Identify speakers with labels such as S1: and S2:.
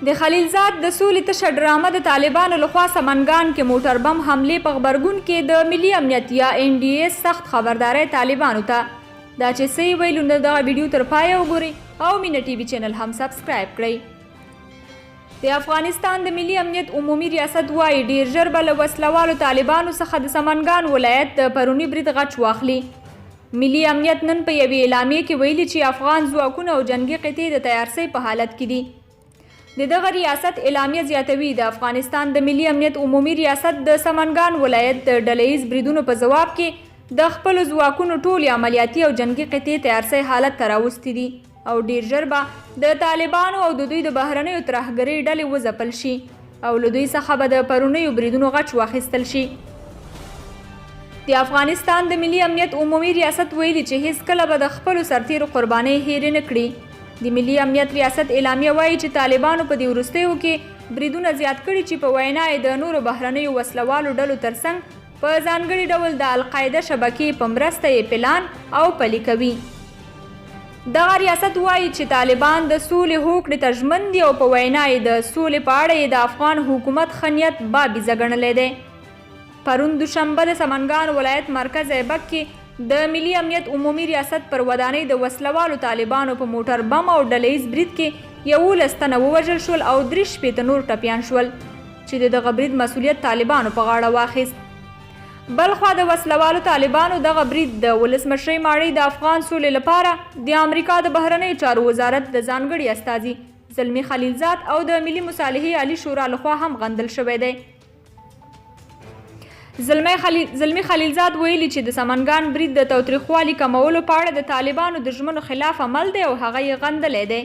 S1: د خلیلزاد د سولې تشه ډرامه د طالبانو لخوا سمنګان کې موټر بم حملې په غبرګون کې د ملي امنیت یا این ډي ایس سخت خبرداری طالبانو ته. دا چې څه یې ویلو نو دغه ویډیو تر پایه وګورئ او مینه ټي وي چینل هم سبسکرایب کړئ. د افغانستان د ملي امنیت عمومي ریاست وايي، ډیر ژر به له وسله والو طالبانو څخه د سمنګان ولایت د پروني برید غچ واخلي. ملي امنیت نن په یوې اعلامیې کې ویلي چې افغان ځواکونه او جنګي قطعې د تیارسۍ په حالت کې دي. د دغه ریاست اعلامیه زیاتوي، د افغانستان د ملي امنیت عمومي ریاست د سمنګان ولایت د ډله ییز بریدونو په ځواب کې د خپلو ځواکونو ټولې عملیاتي او جنګي قطعې تیارسۍ حالت ته راوستي دي او ډیر ژر به د طالبانو او د دوی د بهرنیو ترهګرۍ ډلې وځپل شي او له دوی څخه به د پرونیو بریدونو غچ واخیستل شي. د افغانستان د ملي امنیت عمومي ریاست ویلي چې هیڅکله به د خپلو سرتیرو قربانۍ هیرې نه کړي. د ملي امنیت ریاست اعلامیه وايي چې طالبانو په دې وروستیو کې بریدونه زیات کړي چې په وینا یې د نورو بهرنیو وسله والو ډلو ترڅنګ په ځانګړي ډول د القاعده شبکې په مرسته یې پلان او پلي کوي. دغه ریاست وايي چې طالبان د سولې هوکړې ته ژمن دي او په وینا یې د سولې په اړه یې د افغان حکومت ښه نیت بابیزه ګڼلی دی. پرون دوشنبه د سمنګان ولایت مرکز ایبک کې د ملي امنیت عمومي ریاست پر ودانۍ د وسله والو طالبانو په موټر بم او ډله ییز برید کې 11 تنه ووژل شول او 63 نور ټپیان شول چې د دغه برید مسولیت طالبانو په غاړه واخیست. بلخوا د وسله والو طالبانو دغه برید د ولسمشرۍ ماڼۍ د افغان سولې لپاره د امریکا د بهرنیو چارو وزارت د ځانګړي استازي زلمي خلیلزاد او د ملي مصالحې عالي شورا لخوا هم غندل شوی دی. زلمي خلیلزاد ویلي چې د سمنګان برید د تاوتریخوالي کمولو په اړه د طالبانو د ژمنو خلاف عمل دی او هغه یې غندلی دی.